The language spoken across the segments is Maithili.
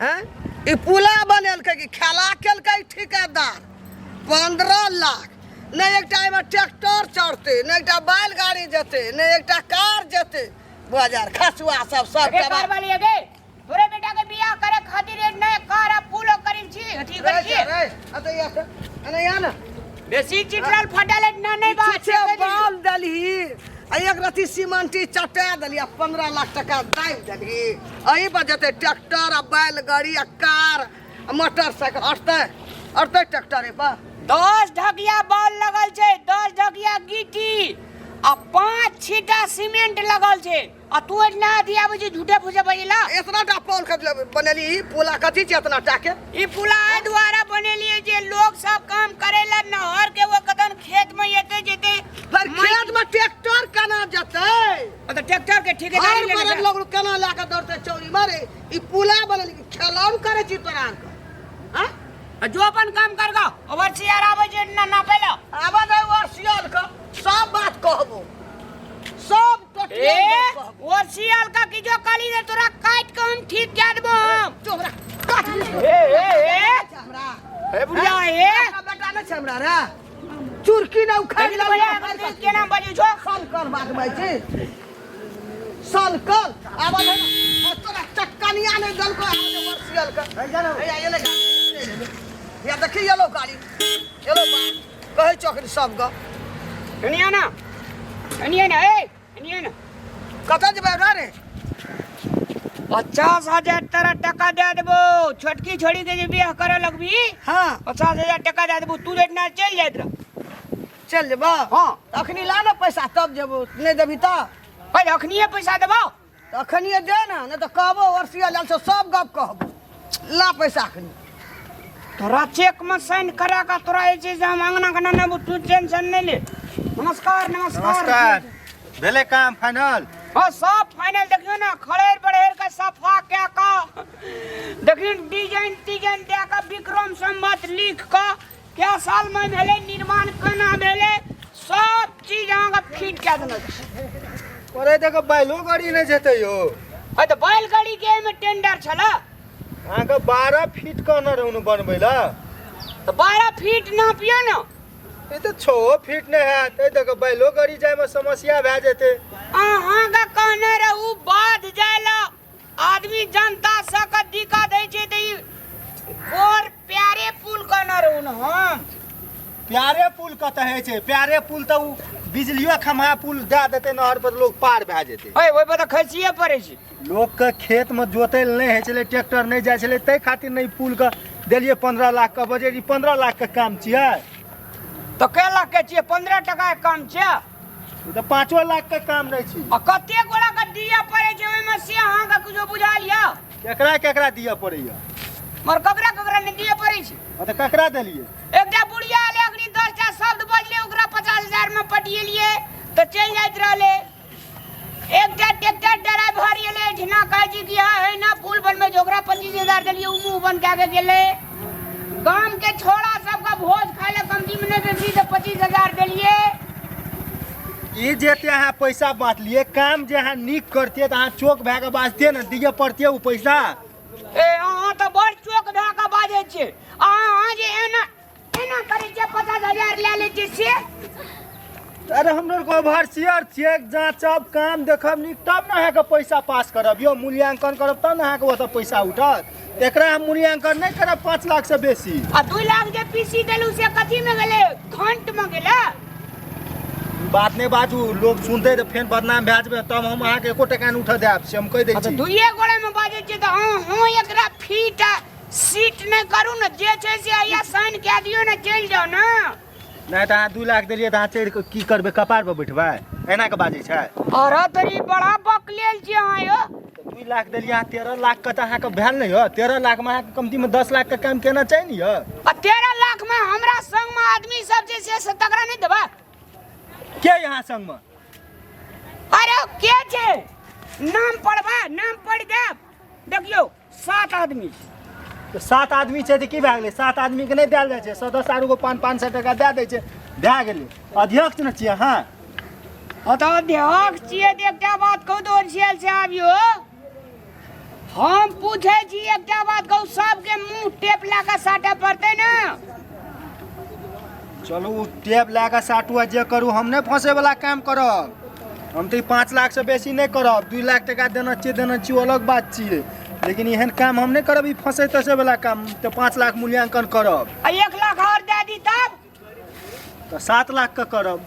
हैं ई पुला बनेलकै कि खेला केलकै ठिकेदार 15 लाख। नहि एकटा एहिमे ट्रैक्टर चढ़तै, नहि एकटा बैलगाड़ी जेतै, नहि एकटा कार जेतै। बाजार खसुआ सब सब गे कार वाली गे, तोरे बेटा के बियाह करे खातिर एक नया कार आ पुल करी छी, अथी करी छी। रे अते या अने या ना। बेसी चिटरल फटल एक ना नहीं बात छुछे बाल देलही आ एक रति सीमेंटी चटा देलही आ 15 लाख टका दाबि देलही। एहि पर जेतै ट्रैक्टर आ बैलगाड़ी आ कार आ मोटरसाइकिल? अटतै, अटतै ट्रैक्टरे पर? 10 ढकिया बॉल लगल छै, 10 ढकिया गिट्टी आ 5 छीटा सीमेंट लगल छै आ तू एतना अथी आबै छै झूठे फूसे बजेला। एतना टा पौल कथी लए बनेली? ई पुला कथी छै एतना टा के? ई पुला एहि दुआरे बनेलिए जे लोग सब काम करे ला नहर के वो कतन खेत में एते जेते। पर खेत में ट्रैक्टर केना जेतै? तऽ ट्रैक्टर के ठेकेदारी हर लेने बरद छै। लोग केना लए कऽ दौड़तै चौरी मारे? ई पुला बनेली, खेलौन करै छी तोरा आरके? आँय? आ जो अपन काम कर गा, ओवरसियर आबै छै ना नापे ला। आबऽ दे ओवरसियर के, सब बात कहबो, सब टोटल ए बात कहबो। ओवरसियर का की जो काली ने तोरा काट के हम ठीक कए देबो हम। तो हमरा काट ए ए ए हमरा। ए बुढ़िया ए। अपना बेटा नहि छै हमरा रे? चुरकी ने उखाड़ि देखी भैया, एखन तू केना बजै छौ? सनकल बात बाजै छी, सनकल। आबऽ दे ने। आ तोरा चक्कनिया नहि देलको। आबऽ दे ओवरसियर के। हैया एलै गाड़ी, या देखी एलो गाड़ी, एलो बात कहै छौ अखन सब गप। एनिया ना, एनिया ना, ए एनिया ना। कतऽ जेबै रे? 50,000 तोरा टका दे देबो। छोटकी छोड़ी के जे बियाह करे लगबी। 50,000 टका दे देबो, तू एतना चलि जाइत रह। चल जेबो? हाँ। अखनी ला ने पैसा तब जेबो, नहि देबही तऽ? भाई, अखनिए पैसा देबो। तऽ अखनिए दे ने, नहि तऽ कहबो वर्षिया लाल से सब गप कहबो। ला पैसा अखनी। तोरा चेक में साइन करा का तोरा जे छै से हम अंगना के ना, तू टेंशन नहीं ले। नमस्कार, नमस्कार। नमस्कार। भेलै काम फाइनल? हाँ, सब फाइनल। देखियो ना, खड़ेर बड़ेर के सफा क्या का देखियो, डिजाइन तिजाइन दे के, विक्रम संवत लिख के, क्या साल में भेलै, निर्माण केना भेलै, सब चीज अहाँके फिट कए देने छै। अरे देखो, बैलो गाड़ी नहि जेतै यौ। अरे तऽ बैलगाड़ी के एहिमे टेंडर छलै? अहाँके 12 फीट कहने रहू ने बनबै लए। तऽ 12 फीट नापियो ने। ई तऽ 6 फीट नहि हैत। एहि देखो, बैलो गाड़ी जायमे समस्या भए जेतै। अहाँके कहने रहू बाध जाय ला आदमी जनता सबके दिक्कत होइ छै, तऽ ई गोर प्यारे पुल कहने रहू ने हम। प्यारे पुल कतऽ होइ छै? प्यारे पुल तऽ उ बिजलियो खम्हा पुल दए देतै नहर पर, लोग पार भए जेतै। ओहि पर तऽ खसिए पड़ै छै। लोकके खेतमे जोतै लए नहि होइ छलै, ट्रैक्टर नहि जाइ छलै, ताहि खातिर नहि पुलके देलियै 15 लाखके बजट। ई 15 लाखके काम छियै? तऽ कै लाख के छियै? 15 टका के काम छियै? ई तऽ 5 लाखके काम नहि छै। आ कते गोरा के दिअ पड़ै छै ओहिमे से अहाँके किछो बुझायल यऽ? केकरा केकरा दिअ पड़ैया? मगर ककरा ककरा नहि दिअ पड़ै छै। तऽ ककरा देलियै? एकटा बुढ़िया एलै अखनी, 10टा शब्द बजलै, ओकरा 50,000 मे पटिएलियै तऽ चलि जाइत रहलै। एकटा ट्रैक्टर ड्राइवर एलै एहिठिना, कहै छै कि हँ एहिना पुल बनबै छै, ओकरा 25,000 देलियै, ओ मुँह बंद कए के गेलै। गाम के छोड़ा सबके भोज खाय लए कमती मे नहि बेसी तऽ 25,000 देलियै। ई जेते अहाँ पैसा बाँटलियै, काम जे अहाँ नीक करतियै तऽ अहाँ चोक भए कऽ बाजतियै ने, दिअ पड़तियै ओ पैसा। ए, अहाँ तऽ बड़ चोक भए कऽ बाजै छियै। अहाँ जे एना एना करै छियै, 50,000 लए लै छियै से। अरे, हमरो आरके ओवरसियर चेक जाँचब, काम देखब नीक, तब ने अहाँके पैसा पास करब यौ। मूल्यांकन करब तब ने अहाँके ओतऽ पैसा उठत। एकरा हम मूल्यांकन नहि करब 5 लाखसँ बेसी। आ 2 लाख जे पीसी देलू से कथी में गेलै? घंट में गेलै? ई बात नहि बाजू, लोग सुनतै तऽ फेर बदनाम भए जेबै। तब हम अहाँके एको टका नहि उठऽ देब, से हम कहि दै अच्छा छी। दुइए गोड़े में बाजै छियै तऽ अहाँ एकरा फीट आ सीट नहि करू ने, जे छै से हैया साइन कए दियौ ने, चलि जाउ ने। नहि तऽ अहाँ 2 लाख देलियै तऽ अहाँ चढ़ि कऽ की करबै? कपार पर बैठबै? एना के बाजै छै? अरे तोरी, बड़ा बकलेल छियै अहाँ यौ। 2 लाख देलियै अहाँ, 13 लाखके तऽ अहाँके भेल नहि यौ। 13 लाखमे अहाँके कमतीमे 10 लाखके काम केना चाही ने यौ। आ 13 लाख में हमरा संग में आदमी सब जे छै से तकरा नहि देबै? के यहाँ संगमे? अरे के छै, नाम पढ़बै? नाम पढ़ि देब, देखियौ, सात आदमी। तऽ सात आदमी छै तऽ की भए गेलै? सात आदमीके नहि देल जाइ छै। सदस्य आरो को 500-500 टका दए दै छै, भए गेलै। अध्यक्ष ने छियै अहाँ? हँ तऽ अध्यक्ष छियै तऽ एकटा बात कहू तऽ ओरिसियल साहब यौ, हम पूछै छी एकटा बात कहू, सबके मुंह टेप लए कऽ साटऽ पड़तै ने? चलू, ओ टेप लए कऽ साटू आ जे करू, हम नहि फँसैवला काम करब। हम तऽ ई 5 लाखसँ बेसी नहि करब। 2 लाख टका देना छियै, देना छियै, ओ अलग बात छियै, लेकिन एहन काम हम नहि करब, ई फँसै तसैवला काम। तऽ 5 लाख मूल्यांकन करब। आ 1 लाख आओर दए दी तब? तऽ 7 लाखके करब,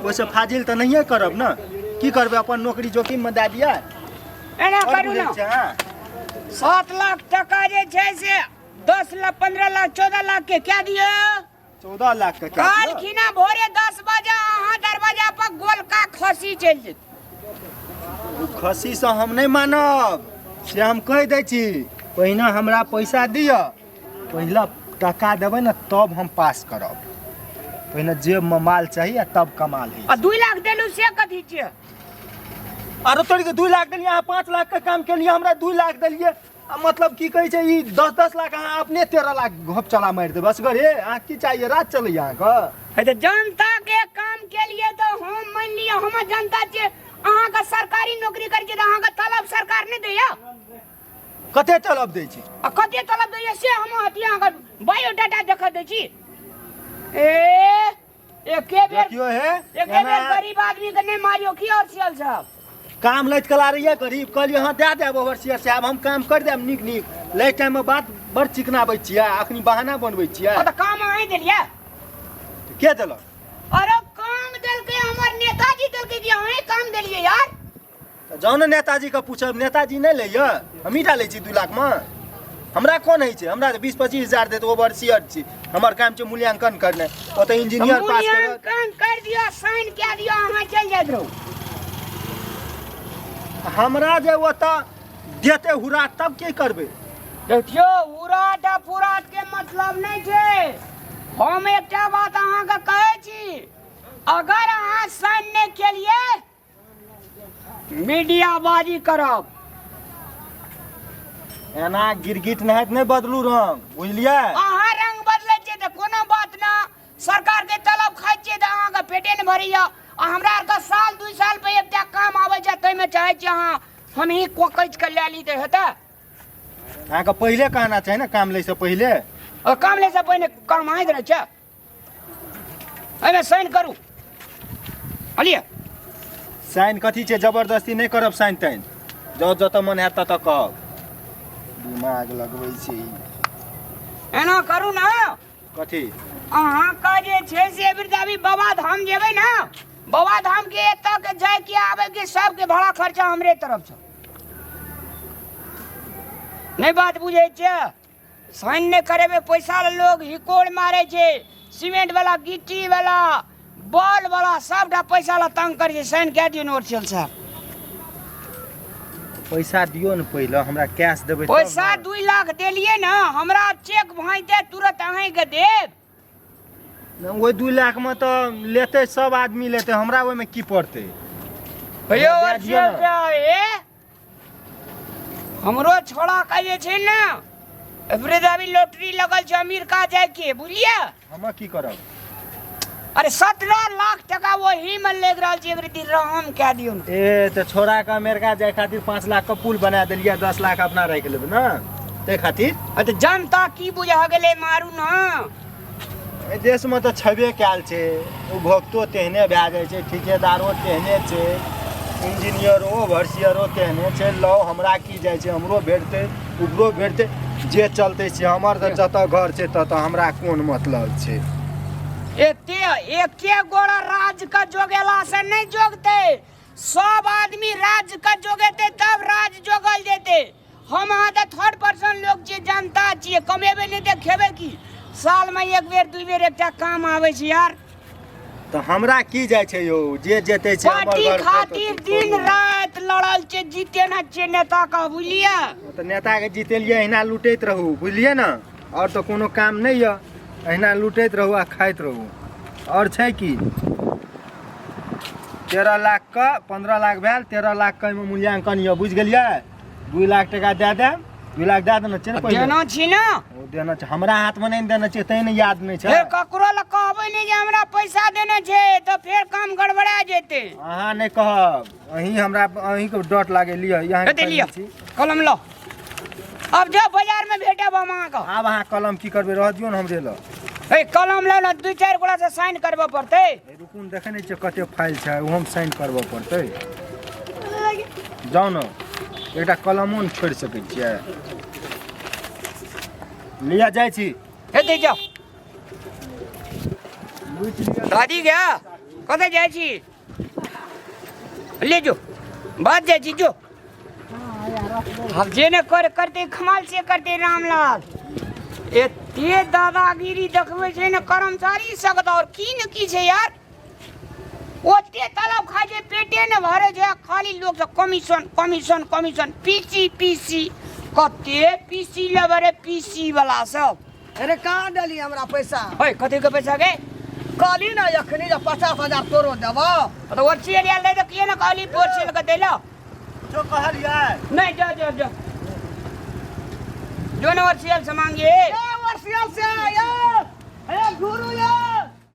ओहिसँ फाजिल तऽ नहिए करब ने। की करबै, अपन नौकरी जोखिममे दए दिअ? एना आओर करू बुझै ने। छै अहाँ? 7 लाख टका जे छै से 10 लाख, 15 लाख, 14 लाख के क्या दियौ? 14 लाखके कए काल दियौ? खिना भोरे 10 बजे अहाँ दरवाजा पर गोलका खसी चलि जेत। ओ खस्सीसँ हम नहि मानब, से हम कहि दै छी। पहिने हमरा पैसा दिअ। पहिला टका देबै ने, तब हम पास करब। पहिने जेबमे माल चाही आ तब कमाल होइ। आ 2 लाख देलू से कथी छियै? आरो तोरी के, 2 लाख देलियै, अहाँ 5 लाख के काम केलियै, हमरा 2 लाख देलियै। आ मतलब की कहै छै, ई 10-10 लाख, अहाँ अपने 13 लाख घप चला मारि देबै असगरे। अहाँ की चाहिए? राज चलैए अहाँके? हे, तऽ जनता के काम के लिए तऽ हम मान लिअ हम जनता छियै। अहाँके सरकारी नौकरी करै छियै तऽ अहाँके तलब सरकार नहि दैया? कते तलब दै छै? आ कते तलब दैया से हम अथी अहाँके बायोडाटा देखऽ दै छी। ए, एके बेर देखियो हे। एके बेर एना गरीब आदमी के नहि मारियो की और सियल साहब। काम लैत कला रहियै गरीब, कहलियै हँ, दए देब ओवरसियर साहब, हम काम कर देब नीक नीक। लै टाइममे बात बड़ चिकनाबै छियै, अखनी बहाना बनबै छियै। आ तऽ काम अहीं देलियै? के देलक? अरे, काम देलकै हमर नेताजी, देलकै कि अहीं काम देलियै यार? तऽ जाउ ने नेताजीके पूछब। नेताजी नहि लैए, हमही टा लै छी 2 लाखमे। हमरा कोन होइ छै? हमरा तऽ 20-25 हजार देत। ओवरसियर छी, हमर काम छै मूल्यांकन करनाइ। ओतऽ इंजीनियर पास करत। मूल्यांकन कर दियौ, साइन कए दियौ, अहाँ चलि जाइत रहू। हमरा जे ओतऽ देतै हुरा, तब की करबै? देखियौ, उराट आ पुराट के मतलब नहि छै। हम एकटा बात अहाँके कहै छी, अगर अहाँ साइन नहि केलियै, मीडिया बाजी करब। एना गिरगिट नहाइत नहि बदलू रंग, बुझलियै? अहाँ रंग बदलै छियै तऽ कोनो बात ना। सरकार के तलब खाइ छियै तऽ अहाँके पेटे नहि भरैया, आ हमरा आरके साल 2 साल पे एकटा काम आबै छै, ताहिमे चाहै छी अहाँ हम ही कोकैच के लए ली तऽ हेतै? अहाँके पहिले कहना चाही ने, काम लैसँ पहिले। और काम लै से पहिने काम आइत रहै छै। एहिमे साइन करू, अलिए। साइन कथी छै? जबरदस्ती नहि करब साइन ताइन। जाउ, जतऽ मन हैत ततऽ कहब। दिमाग लगबै छै ई। एना करू ने। कथी? अहाँके जे छै से अभी बाबा धाम जेबै ने, बाबा धाम के एतऽ के जाय के आबै के सबके भाड़ा खर्चा हमरे तरफ से। नहि बात बुझै छियै? साइन नहि करेबै, पैसा लए लोग हिकोड़ मारै छै। सीमेंट वाला, गिट्टी वाला, बॉल वाला, सबटा पैसा ला तंग करै छै। साइन कए दियौ ने ओरछल साहब। पैसा दियौ ने पहिले हमरा, कैश देबै तब पैसा ने। 2 लाख देलियै ने, हमरा चेक भाँजते तुरंत अहींके देब। ओहि 2 लाखमे तऽ लेतै, सब आदमी लेतै, हमरा ओहिमे की पड़तै? यौ। दए दियौ ने। ए, हमरो छोड़ा के जे छै ने, एबरे अभी लॉटरी लगल छै अमेरिका जाय के, बुझलियै? हम की करब? अरे, 17 लाख टका वही में लागि रहल छै। एकरे दिन रहम कए दियौ ने। ए, तऽ छोड़ा के अमेरिका जाय खातिर 5 लाख के पुल बना देलियै, 10 लाख अपना राखि लेबै ने ताहि खातिर? अरे, तऽ जनता की बुझा गेलै, मारू ने। एहि देशमे तऽ छेबे कयल छै, उपभोक्तो तेहने भए जाइ छै, ठिकेदारो तेहने छै, इंजीनियरो ओवरसियरो तेहने छै। लौ, हमरा की जाइ छै? हमरो भेटतै, ओकरो भेटतै, जे चलतै से। हमर तऽ जतऽ घर छै ततऽ, हमरा कोन मतलब छै? एते एके गोड़ा राज के जोगेला से नहीं जोगते। सब आदमी राज के जोगेते तब राज जोगल जेते। हम अहाँ तऽ थर्ड पर्सन लोग छियै, जनता छियै। कमेबै नहि तऽ खेबै की? साल में एक बेर 2 बेर एकटा काम आबै छै यार। तऽ हमरा की जाइ छै यौ? जे जेतै छै हमर पार्टी घर खातिर दिन राति लड़ल छै, जीते ना छियै नेता के, बुझलियै? तऽ नेताके जीतेलियै, अहिना लूटैत रहू, बुझलियै ने? आओर तऽ कोनो काम नहि यऽ, अहिना लूटैत रहू आ खाइत रहू। आओर छै की? 13 लाखके 15 लाख भेल, 13 लाखके एहिमे मूल्यांकन यऽ, बुझि गेलियै? 2 लाख टका दए देब। 2 लाख दए देने छियै ने पहिले। देना छी ने। ओ देने छै, हमरा हाथमे नहि देने छै, तैं ने याद नहि छै। फेर ककरो लग कहबै नहि जे हमरा पैसा देने छै, तऽ फेर काम गड़बड़ा जेतै। अहाँ नहि कहब, अहीं हमरा अहींके डर लागे। लिअ, ई अहाँके हेतै लिअ। छी। कलम लो, अब जाओ, बाजार में भेटब हम अहाँके। आब अहाँ कलम की करबै? रह दियौ ने हमरे लग। ए, कलम लो ने, दू चारि गोला से साइन करबऽ पड़तै। ए, रुकू ने, देखै नहि छियै कते फाइल छै, ओहोमे साइन करबऽ पड़तै। जाउ ने, एकटा कलमो ने छोड़ि सकै छियै। लिअ, जाइ छी। हेतै, जाओ। लुटि लिअ। दादी गया, कतऽ जाइ छी? ले जो, बात जाइ छी जो। आब जे ने कर करते खमाल से करते। रामलाल एते दादागिरी देखबै छै ने कर्मचारी सब, और की ने की छै यार। ओते तलब खाइ छै, पेटे ने भरे छै, आ खाली लोक सब commission commission commission, PC PC, कते पीसी लेबै रे पीसी वाला सब। अरे, कहाँ देली हमरा पैसा? ओए, कथी के पैसा गे? कहली ने अखनी जे 50,000 तोरो देबो। तो वर्ची आयल रहे तऽ किए ने कहली वर्ची के दैला? जो कहलियै। नहीं, जा जा जा, जो न वर्ची से मांगिए। ए।